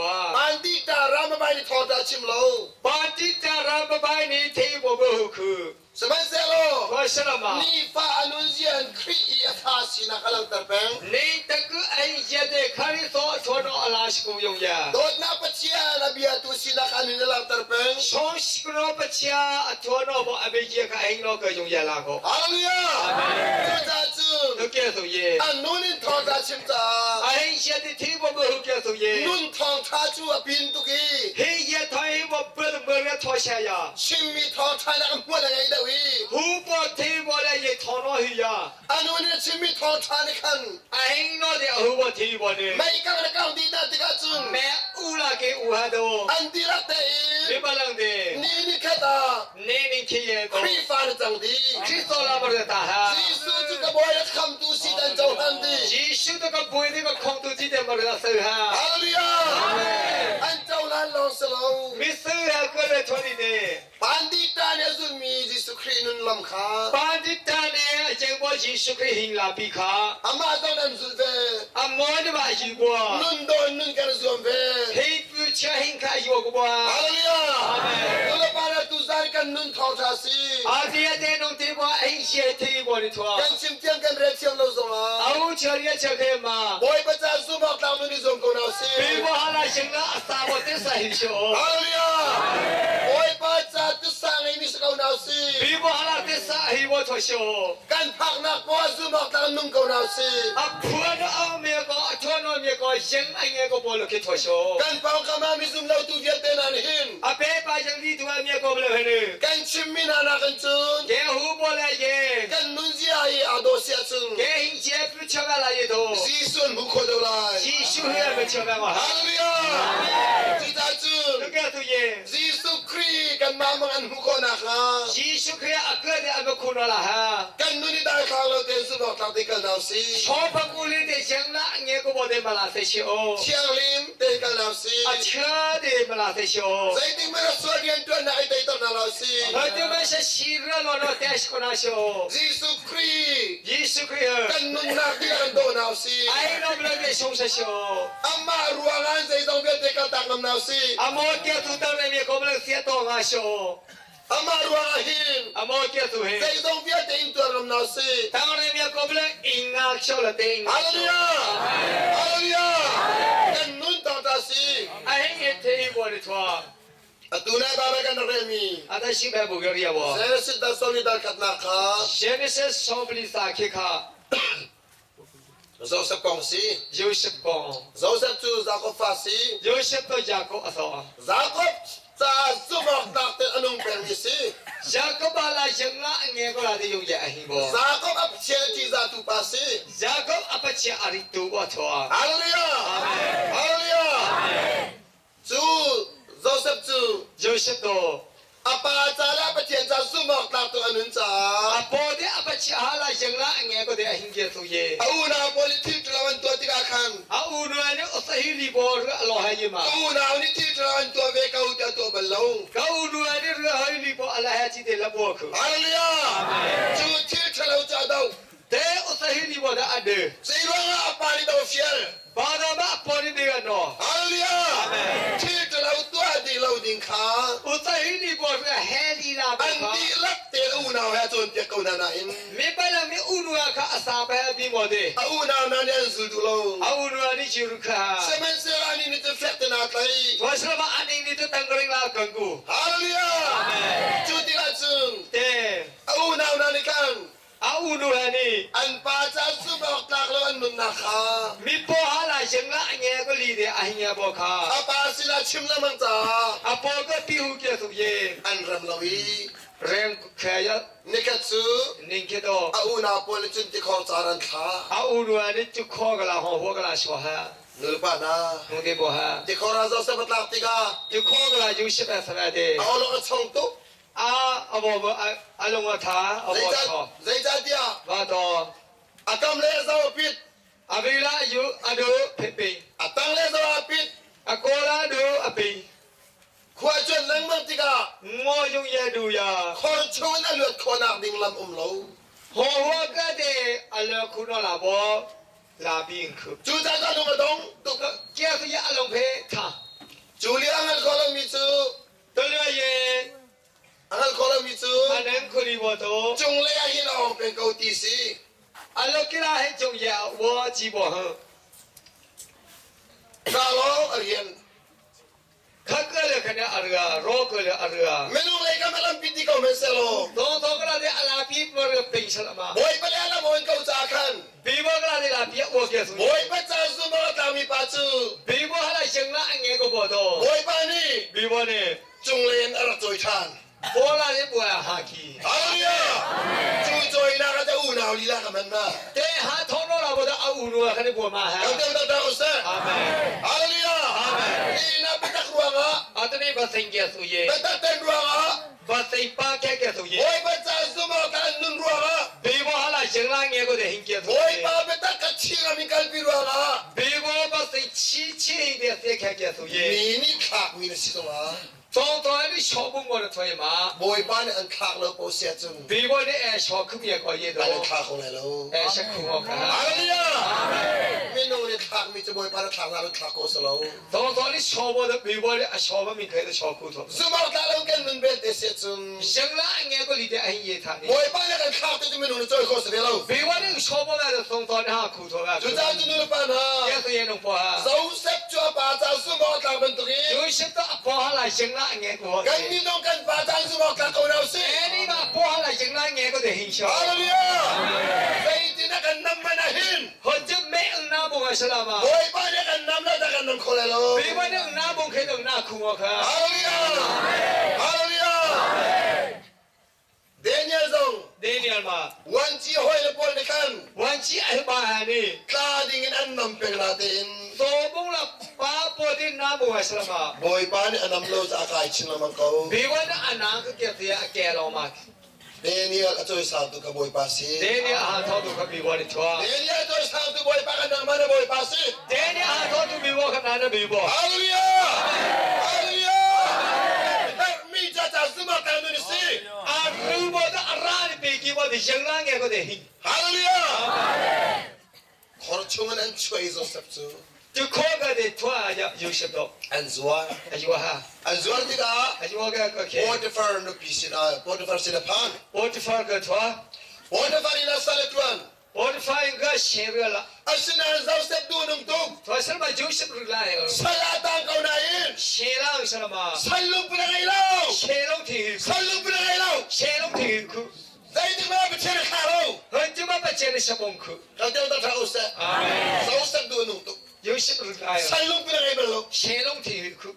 Pandita Ramabai nih thawngṭha chim lo. Pandita Ramabai nih thei bo bo khu. Sihmanhsehlaw Khuasalama. nifa a nunzia in Khrih i a ṭha sinak a langhter peng. Nei taku ai yate khari so chono ala shku yong ya. Dawtnak Pathian a biatu sinak a nun a langhter peng. Song shkro pachia a thuano bo abekia ka hing no ka yong ya la ko. Hallelujah! Amen. Cucaah cun Nukia so ye. a nun in thawngṭha chim caah A hing siate thi bo bo hukia so ye. nun thawngṭha cu a pin tuk i Hi ye thai bo bel bel ya tho sha ya. chimmi thawngṭha nak hmual a ngei deuh i Hu bo thi bo le ye tho no hi ya. a nu nih a chimmi thawngṭha nih khan A hing no de hu bo thi bo ne. mei kang le kang dih hna tikah cun Me u la ke u ha do. an dihlak tein Mi balang de. ni ni khat ah Ne ning khi ye ko. Khrihfa na cang dih. Kristo la mar ta ha. Jesuh cu ka bawi le khamtu si dan cohlan dih. Jesuh to ka bui de ka khong tu chi te mar la sal ha. Hallelujah! Amen. An cohlan lawng si lo. Mi sal ha ko le thoni de. Pandita nih a zulmi Jesuh Khrih nun lam kha. Pandita nih a chengbo Jesuh Khrih hing la pi kha. Amah zong an zulh ve. Amon ba hi bua. Nun dawn nun kan zuam ve. Hei pu chia hing kha yu ko bua. Hallelujah! Amen. Nulepa le tuzan kan nun thawngṭha si. Atia te nung te bua hing sie te bua ni thua. Kan chim tiang kan rel thiam lo zongah. Au chia chia ke ma. Bawipa ca zum awk tlak nun i zuam ko na si. Pi bo hala sing na asa bo te sa hi sho. Hallelujah! Bawipa ca tisa ngeimi si ko na si. Pi bo hala te sa hi bo tho sho. Kan phaknak poah zum awk tlak nung ko na si. A phuan a me ko a thuan o me ko yeng a nge ko bo lo khi tho sho. Kan pawngkam ah mi zum lo tu vialte nan hin. A pe pa yang li tu a me ko lo henu. Kan chimmi hna nakin cun. Ke hu bo le ye. Kan nunzia hi aa dawh si ahcun. Ke hing che pu chama la ye do. Jesuh an hmu kho deuh lai. Jesuh hi a chama ma. Hallelujah! Cucaah cun. Nuke tu ye. Jesuh Khrih kanmah mang an hmuh khawh nakhnga. Jesuh Khrih a ka de a ma khun la ha. Kan nun i daithlang lo tein zumh tlak te kal hna usih. Chawpa kuli te chiang la nge ko bo de mala se shi o. Thianghlim te kal hna usih. A chia de mala se shi o. Zeitik hmanh ah sual rianṭuannak i teiter hna lo usih. Hatu ma sha shi ra lo no te shi ko na shi o. Jesuh Khrih. Jesuh Khrih. Kan nunnak dih kan daw hna usih. Ai nom lo de song sha shi o. Amah ruangah zeizong vialte kaltak ngam hna usih. Amo tia tu tar ne mi ko blang sia to nga shi o. Amah ruangah hin Amo tia tu he. zeizong vialte in tuar ngam hna usih. Tang re mi ko blang inga sho la te inga. Hallelujah! Hallelujah! Kan nun tawng ta si. A hing e the i bo ni thua. Atu nai Bible kan rak relmi Ata shi ba Bulgaria bo. Genesis dal sawmi dal khatnak kha Genesis sawbli sa khi kha Joseph kong si. Joseph kong. Joseph cu Jakob fa si. Joseph to Jakob a so. Jakob ca zumhawktlak te a nung pengmi si. Jakob ala yangla nge ko la de yung ya hi bo. Jakob a pathian ṭihzah tu pa si. Jakob a pathian a rit tu wa thua. Hallelujah! Amen. Hallelujah! Amen. Cu Joseph cu Joseph to a pa ca le a Pathian ca zumh awk tlak tu a nun caah a paw de a pathian hala yangla nge ko de a hing ge thu ye a unau pawl nih thil ṭhalo an tuah tikah khan a unau nih osahili bo ru a lo hai ma ka unau nih thil ṭhalo an tuah ve ko tiah tuah bal lo. Ka unau nih ru hai li bo ala ha chi de la bo khu. Hallelujah! Cu thil ṭhalo cu a doh. Te osahili bo da ade. Zei ruangah a pa nih do fial? Barnabas pon in ding no. Hallelujah! Amen. Thil ṭhalo tuah dih lo ding kha Usahili bo ru heli la bo an kha. dihlak te unau he a cawnpiak ko hna nain Mi pala mi unua kha a sa pa bi mo de. a unau hna nih an zul duh lo. A unua nih chiru kha. Sihmanhsehlaw anih nih cun fek tein aa tlaih. Tuasilama aning nih tu tangring la kangku. Hallelujah! Amen. Cu tikah cun Te. a unau hna nih khan A unu he nih an pa ca zumh awk tlak lo an nunnak kha mipaw ha lai sing la nge ko li de a hinge bo kha a pa sinah chim lengmang caah a paw ka pi hu kia su ye an rem lo i reng khe ya nikhat cu ning khe to a unau pawl nih cun tikhor car an thla a unu nih cu kho ka la ho ho ka la sho ha nulepa hna nu te bo ha tikhor ah Joseph a tlak tikah cu kho ka la Joseph a sa de a awlok a chong tuk A a bo a lung a tha a bo thaw. Zeicahtiah Va to. A kam le a zo a pit. A vila yu a du phiping. A tang le zo a pit. A kawla du a ping. Khua cuan lengmang tikah Ngo yung ye du ya. Khor chung in a luat khawhnak ding lam um lo. Ho hua ka te a le khu no la bo la bing khu. Cu caan ah lung a dong tuk. Kia su ya a lung phe tha. Cu li a hngal kho lomi cu Tolua ye a hngal kho lomi cu anan khuli wo to cunglei ah hin a ong peng ko ti si. Alokila he cung ye wo chi bo he. Ka lawng a rian. Khakale khane arga rokale arga. Minung lei kam lampi ti ko men selaw. Tong tong kala de alapi por ping salama. Bawipa le lam on ko ca khan. Bibo kala de lapi wo ke su. Bawipa ca zu ma tlami pa cu. Bibo hala sheng la ange ko bo to. Bawipa nih. Bibo nih. Cunglei in a rak cawi ṭhan. Bola le bua ha ki. Hallelujah! Cu cawinak ah unau lila ka man ma. Te ha thong no la bo da a unu a kan bua ma ha. Kan tem tak u seh. Amen. Hallelujah! Amen. Ni na bitak ruangah. Atani ba sing ke su ye. Bitak ten ruangah. Ba sing pa ke ke su ye. Bawi pa ca zuma kan nun ruangah. Bibo hala jeng la nge ko de hing ke su ye. Bawi pa bitak ka chi ngam in kalpi ruangah. Bibo ba sing chi chi de se ke ke su ye. Mi nih thlak mi na si zongah. Cawngtawi nih shawbung mo na thoi ma. Bawipa nih an thlak lo ko sia cun. Bibo nih e shaw khum ye ko ye do. An thlak ko lai lo. E sha khu ngo ka. Hallelujah. Amen. Minung nih thlak mi cu Bawipa nih thlak na lo thlak ko sa lo. Cawngtawi nih shaw bo da Bibo nih a shaw ba mi kai da shaw khu tho. Zumau tla lo kan nun bel te sia cun. Sheng la nge ko li te a hin ye tha ni. Bawipa nih kan thlak te cu minung nih cawi kho sa ve lo. Bibo nih shaw bo da cawngtawi nih ha khu tho ba. Cu caan cu nu le pa hna. Ye tu ye nung po ha. Joseph cu a pa ca zumau tlak bantukin. Joseph to a po ha lai sheng la nge ko. Kan ni dong kan pa caan zumau tlak ko na usih. Eni ma po ha lai sheng la nge ko de hin sho. Hallelujah. Zeitin a kan nam man ahin. Hon chu me ung na bung a shalama. Bawipa nih kan nam la ta kan nam kho lai lo. Bawipa nih ung na bung khe ung na khu ngo kha. Hallelujah. Hallelujah. Daniel zong Daniel ma wanci hoi le pawl nih khan wanci ai ba ha ni tla ding in an nam peng la tein so bung la pa po din na bu ha salama Bawipa nih a nam lo ca kai chin lengmang ko Biwa na anang ka ke tia a ke lo ma Daniel a cawisang tu ka Bawipa si Daniel a tho tu ka Biwa ni chua Daniel a cawisang tu Bawipa ka nangmah na Bawipa si Daniel a tho tu Biwa ka na na Biwa Hallelujah Hallelujah Mi ca ca zuma ta nun si A ru bo da ara ni pe ki bo di jeng la nge ko de hi. Hallelujah. Khor chung in an chuai Joseph cu. Tu kho ka de thua ya Joseph do. An zuar. A zuar ha. An zuar tikah A zuar ka ka khe. Potiphar nupi sinah Potiphar sin a phan. Potiphar ka thua. Potiphar in a sal a tuan. Potiphar in ka share la. Asinain Joseph du nung tuk. Thua sal ma Joseph ru la. Sal a tang ko nain. She lang salama. Sal lung pun a ngei lo. She long thi. Sal lung pun a ngei lo. She long thi khu. Zeitik ma Pathian a thlah lo. Hoi tu ma Pathian a shabong khu. Kan tel ta tha useh. Amen. Joseph du nung tuk. Joseph ru la. Sal lung pun a ngei bal lo. She long thi khu.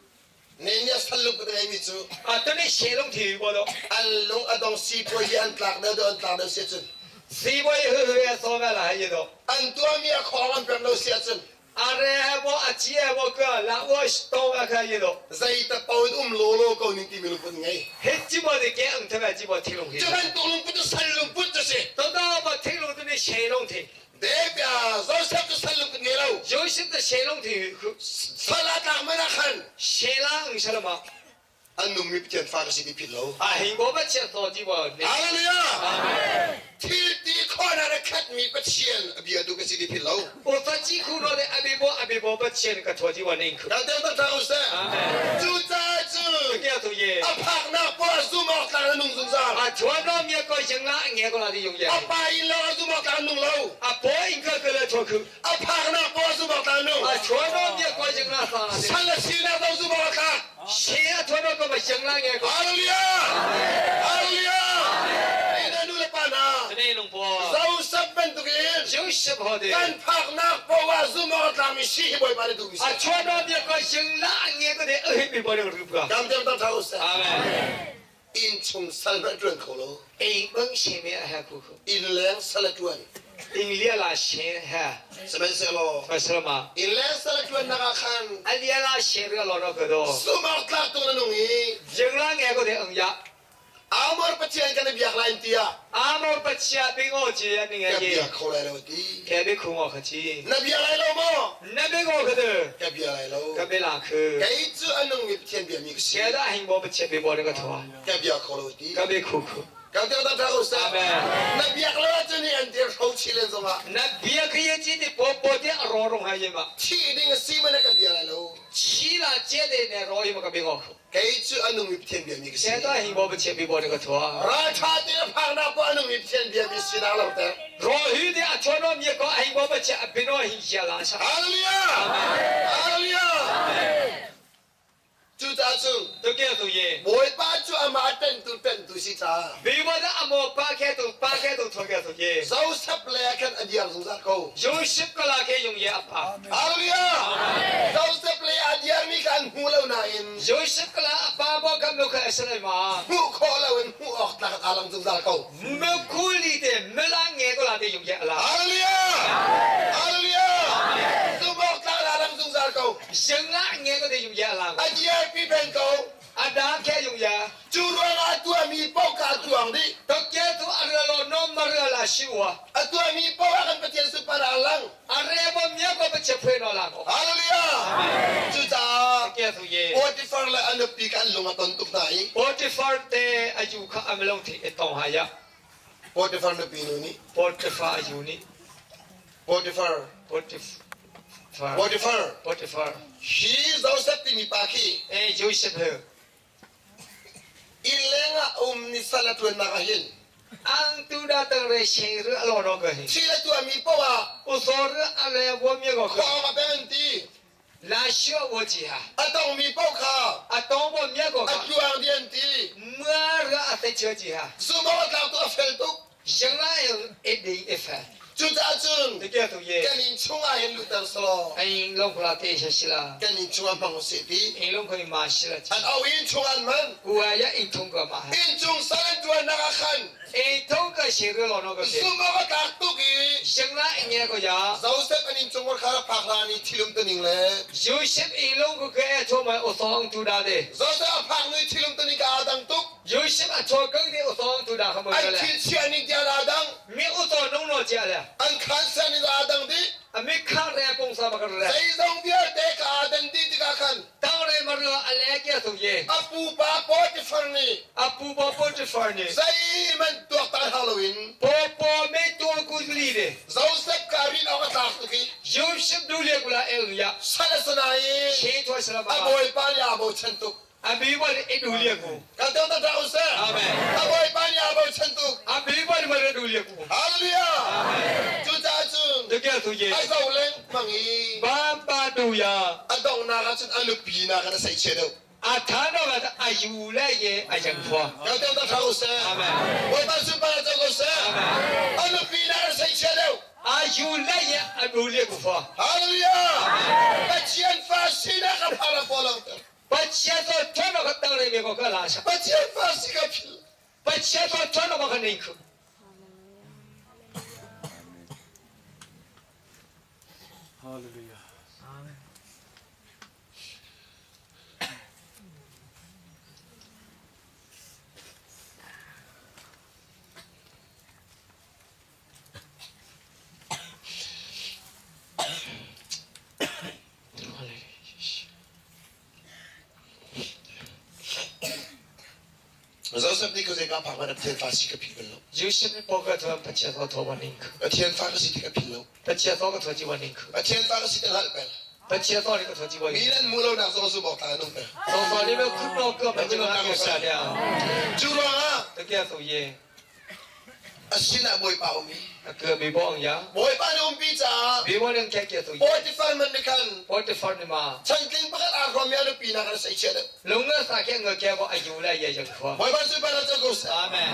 Ne nih sal lung pun a ngei mi cu. A tu ni she long thi bo do. An lung a dong si puai hi an tlak deuh deuh an tlak deuh si cun. Si boy hu hu ya so ma la hai do. An tuahmi a khong an pem lo si ahcun. Are bo a chi bo ka la wo sto ma kha yi do. Zei ta pau in um lo lo ko ning timi lungput ngei. He chi bo de ke ang thama chi bo thilung hi. Cu bantuk lungput cu sal lungput cu si. To da bo thilung tu ni she long thi. De bia Joseph cu sal lungput ngei lo. Joseph ta she long thi. Sal a tlak man ah khan. She la ang shalama. An nungmi Pathian fa ka si ti phit lo. A hing bo ba chia tho ti bo. Hallelujah. Amen. Thil ti khawhnak a khatmi Pathian a bia tu ka si ti phit lo. O fa chi khu no le abe bo abe bo Pathian ka tho ti wa ning khu. Kan tel tak thang useh. Amen. Cu ca cu Ke tu ye. a phaknak poah zum awk tlang na nung zungzal. A chuan no mia ko jeng la nge ko la di yung ye. A pa in lo a zum awk tlang nung lo. A po in ka ka la tho khu. A phaknak poah zum awk tlang nung. A chuan no mia ko jeng la sa la. Sal a sinak zong zum awk tlang. She a chuan no ko ma jeng la nge ko. Hallelujah! Hallelujah! Ina nu le pa hna. Tene nung po. Joseph bantukin Joseph ho de. kan phaknak poah zum awk tlangmi si hi Bawipa nih duhmi si. A chuan no mia ko jeng la nge ko de a hi mi bo de ru ka. Kam tem tam tha usah. Amen. Inn chung sal hmanh ṭuan kho lo. Ing bang she me a ha khu khu. Inn leng sal a ṭuan. Ing lia la she ha. Sihmanhsehlaw Fasalama. inn leng sal a ṭuannak ah khan A lia la she ri lo no ka do. zum awk tlak tu na nung i Jeng la nge ko de ang ya. Amor Pathian kan i biak lai tiah Amor Pathian bingo chi an nge ka ye. bia kho lai lo ti. Ke bi khu ngo kha chi. Na bia lai lo maw? Na bi ngo kha de. Ka bia lai lo. Ka bi la khu. Kei cu a nungmi Pathian biami ka si. Ke da hing bo Pathian bi bo de ka thwa. Ka bia kho lo ti. Ka bi khu khu. Kan te ta ko sa. Amen. Na biak lo ahcun hi an dir hro chi len zongah. Na biak hi chi ti po po te a ro rong hai ma. Thi ding a si man ka bia lai lo. Chi la che de ne ro hi ma ka bingo. Kei cu a nung mi Pathian bia mi ka si. Che ta hi bo ba che bi bo de ka thua. Ral tha te phang na po a nung mi Pathian bia mi si na lo te. Ro hi de a chono mi ko hi bo ba che a bino hi chia la sa. Hallelujah. Hallelujah. Amen. Cucaah cun Tuke tu ye. Bawipa cu amah ṭentu ṭentu si caah Bible ah amo pa ke tu pa ke tu tho ke tu ye. Joseph le ah khan a diar zungzal ko. Joseph kala ke yung ye apa. Hallelujah! Joseph le a diarmi kha an hmu lo nain Joseph kala apa bo kam lo kha asal ma. hmuh khawh loin hmuh awk tlak aa lang zungzal ko. Me khuli te mela nge ko la te yung ye ala. Hallelujah! Hallelujah! Zumh awk tlak aa lang zungzal ko. Singah nge ko te yung ya la. A diarpi peng ko. A da ke yung ya. Cu ruangah a tuahmi paoh kha a tuang dih. Tokke tu a rel lo nom ma rel a si wa. A tuahmi paoh ah kan Pathian sunpar a lang. A re bo mia ko pa che phe no la ko. Hallelujah. Cucaah Ke tu ye. Potifar le a nupi kha an lung a ton tuk hna i Potifar te a yu kha am lo thi e tong ha ya. Potifar nupi nu nih Potifar a yu nih Potiphar. Potiphar. Potiphar. Potiphar. Hi Joseph timi pa khi Eh Joseph he inn leng ah um ni sal a ṭuannak ah hin ang tu da tang re sheng ru alo no ka hi. thil a tuahmi paoh ah U so ru ale wo mi ko ka. khuang a peng an ti. La shio wo chi ha. A tongmi paoh kha A tong bo mi ko a ka. tluang di an ti. Mua ru a te chio chi ha. Sumo a tlak tu a fel tuk. Sheng la e e di e fa. Cucaah cun Te ke tu ye. kan inn chungah hin luhter selaw Ai long kula te sha sila. kan inn chungah hmang usih ti. Ai long koi ma sila. An au inn chungah an hman. Kuwa ya in thung ka ma. Inn chung sal an ṭuannak ah khan E thong ka she ru lo no ka se. zumh awk a tlak tuk i Sheng la e nge ko ya. Joseph an inn chung kha rak phak hlan i thilum tuning le Joseph e long ko ke e tho mai o song tu da de. Joseph a phak nu i thilum tuning ka aa dang tuk. Joseph a tho kang de o song tu da kha mo An le. thil chia ning tiang aa dang. Mi u to nong no chia le. An khan sian in aa dang dih. A mi kha re pong sa ma ka re. Zeizong vialte ka aa dan dih tikah khan Tang re ma ro a le ke tu ye. a pupa Potiphar nih A pu pa Potiphar nih zeihmanh tuaktan hau loin po po me tu ku li de. Joseph ka rin awk a tlak tuk i Joseph du le kula el ya. sal a sana i She to sala a ma. bawipa nih aa bochan tuk. A bi wa e du le ku. Kan tang tak u seh. Amen. A bawipa nih aa bochan tuk. A bi wa ma du le ku. Hallelujah. Cucaah cun Tu ke tu ye. a zo lengmang i Ba pa du ya. a donghnak ah cun a nupi nak in a seihchia deuh. A tha no ka a yu le ye a jang phua. Kan tang tak u seh. Amen. Bawipa sunparnak co ko seh. Amen. A nupi nak in a seihchia deuh. A yu le ye a du le ku phua. Hallelujah. Pathian fa sinak a phala pawl ang Pathian to thon ka tang re me ko ka la sa. Pathian fa si ka phil. Pathian to thon ka nei khu. Hallelujah. Amen. Joseph nih khuazei ka phak hmanh Pathian fa si ka philh bal lo. Joseph nih paw ka thuam Pathian thaw thaw waning khu. Pathian fa ka si ti ka philh lo. Pathian thaw ka thaw ci waning khu. Pathian fa ka si ti hngalh peng. Pathian thaw ni ka thaw ci waning. Mi nan mu lo nak zong zu bawk ta nung peng. Thaw thaw ni me khut no ka ma jing la sa dia. Cu ruangah Ta kia tho ye. a sinah Bawipa um i A ke mi bong ya. Bawipa nih umpi caah Mi waning kia kia tho ye. Potifar man nih khan Potifar ni ma. chantling pakhat aa hrawmmi a nupi nak in a seihchiah deuh. Lunga sa kia nga kia ko ayu la ye jang khua. Bawipa sunparnak co ko seh. Amen.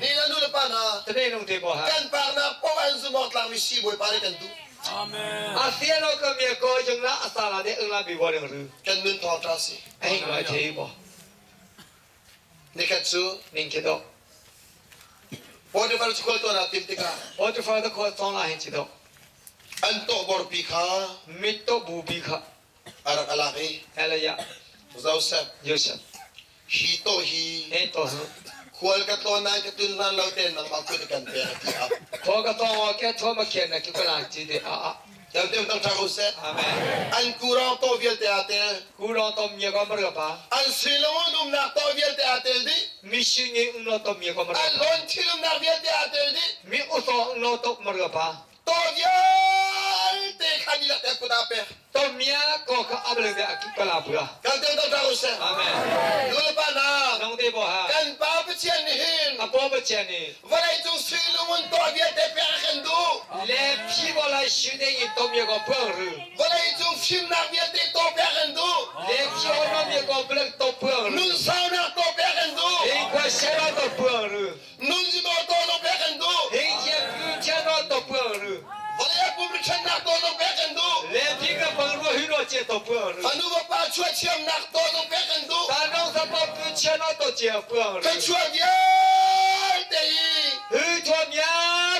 Ni na nu le pa hna Tane nung te bo ha. kan paknak paoh an zumh awk tlakmi si Bawipa nih kan duh. Amen. A sia no ka mi ko jang la asa la de eng la mi waning ru. Kan nun thawngṭha si. A hing lai the bo. Nikhat cu Ning khi do. Potifar cu khualtlawn aa tim tikah Potifar the khual tong la hin chi do. an tawhborpi kha Mit to bu bi kha. a rak a lak i Elaya Joseph Joseph hi tawh hi e to su. khual ka tlawn nain ka tun hlan lo tein nangmah kut i kan pek a ti a Kho ka tong o ke tho ma khen na ki ka la chi de a a. Kan tem tang tha ko seh. Amen. An kurang to vialte aa tel. Kurang tom mia ko mar pa. An suilung umnak to vialte aa tel dih. Mi singi ungno tom mia ko mar. An lon thil umnak vialte aa tel dih. Mi uso ungno to mar pa. To vialte khan i lak kut aa pek. To mia ko kha abale de akikala pula. Kan tem tang tha ko seh. Amen. Nulepa hna. Nong te bo ha. Kan Pa Pathian nih hin. Apo Pathian nih. Vawlei cung suilung un tuah vialte pek a kan duh. Le phi vawlei sui in tom ye ko phuang ru. Vawlei cung fimnak vialte to pek kan duh. Le phi ono ye ko blek to phuang ru. Nun saunak to pek kan duh. Hing khua sera to phuang ru. Nun zibo to lo pek kan duh. Hing chia phu chia no to phuang ru. Vawlei a pum ṭhannak to lo pek kan duh. Le phi ka pang ru hi no che to phuang ru. Fanu vapa chuah thiamnak to lo pek kan duh. Ta nong sa pa phu chia no to chia phuang ru. Ka chuah vialte hi Hu thua mia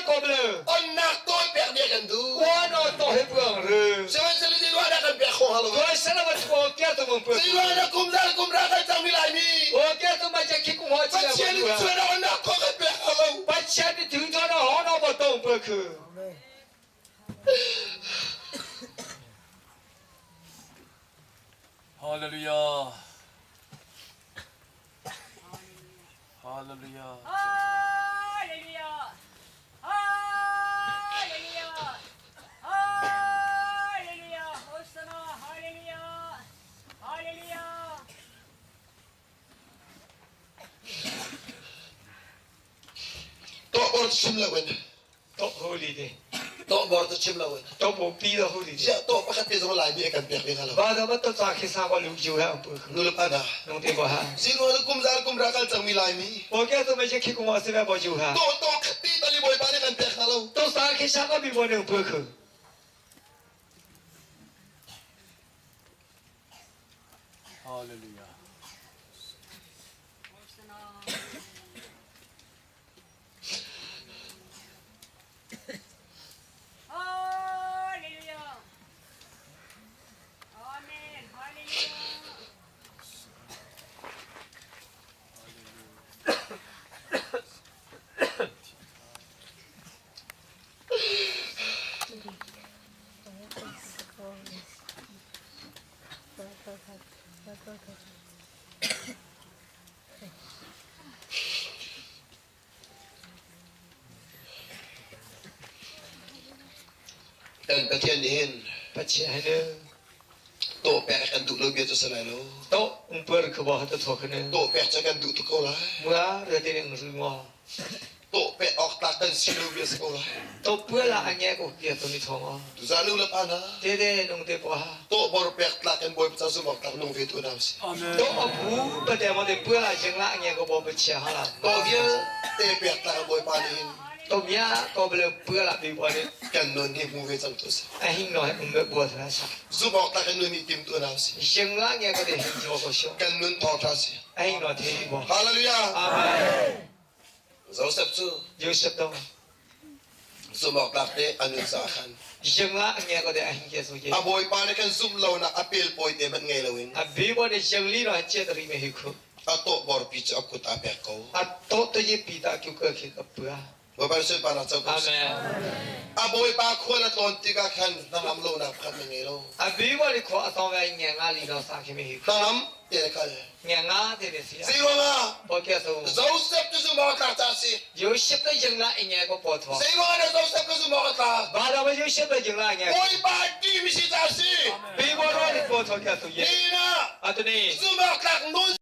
ko ble. onnak tawl pek dia kan duh. Wa no to he phuang ru. Sihmanhsehlaw zeiruah dah kan pek kho hnga lo? Tuai sala ma chuo kia tu mong phuang. Zeiruah dah kum zal kum ra kan cang mi lai mi? O kia tu ma cha khi kum ho chi Pathian nih chuah dah onnak thaw kan pek hnga lo. Pathian nih thu thaw na ho no bo tong phuang khu. Hallelujah. Hallelujah. Hallelujah. Hallelujah. Hallelujah. Hosanna. Hallelujah. Hallelujah. Tuah bor chim lo in. To holy de. To bor tu chim lo in. To bo pi lo holy de. Sia to pakhat te zong lai mi kan pek ve lo. Ba da ba to cha khi sa ko lu ju ha pu. Nu le pa da. Nong te bo ha. Si ro kum zal kum ra kal chang mi lai mi. Bo ke to me je khi kum wa se ba ju ha. To to khat te tali boy pa ne kan pek lo. To sa khi sa ko bi bo ne pu khu. Hallelujah. Hallelujah. Amen. Hallelujah. Kan Pathian nih hin Pathian hin to pek kan duh lo bia cu si lai lo. To ungper kha ba ta thok ne. To pek cu kan duh tuk ko lai. Mua re te ning ru ngo. To pek awk tlak kan si lo bia si ko lai. To pua la ange ko kia to ni thong o. Tuzan nu le pa na. Te te nung te po ha. To bor pek tlak kan bawi pa zum awk tlak nung ve tu na si. Amen. To abu pa te mo te pua la jeng la ange ko bo pa chia ha la. To vialte pek tlak kan bawipa nih hin To mia ko bele pua la bi bo ne. kan nun hi hmu ve cang tu si. A hing no he um be bo tha sa. Zum awk tlak kan nun i tim tu na si. Jeng la ange ko te hing jo ko sho. Kan nun thawng tha si. A hing no the bo. Hallelujah. Amen. Joseph cu Joseph to zum awk tlak te a nun caah khan jeng la ange ko te a hing ke so ke. a bawipa nih kan zumh lonak a pelpawi te hmanh ngei loin A bi bo ne jeng li no che tari me hi khu. a tawhbor pi cu a kut aa pek ko. A to te ye pi ta kyu ka khi ka pua. Bawipa nih sunparnak co ko seh. Amen. A bawipa khual a tlawn tikah khan hnangam lonak pakhat na ngei lo. A bi bo ni kho a tong ve nge nga li no sa khi me hi khu. Hnangam te le kal. Nge nga te ne si. Zeiruangah Bo ke so. Joseph cu zumh awk a tlak caah a si. Joseph te jeng la nge ko po tho. Zeiruangah dah Joseph cu zumh awk a tlak? Ba da ba Joseph te jeng la nge. Bawipa ṭihmi si caah a si. Bi bo ro ni po tho ke so ye. Ni na A tu ni. zumh awk tlak nun.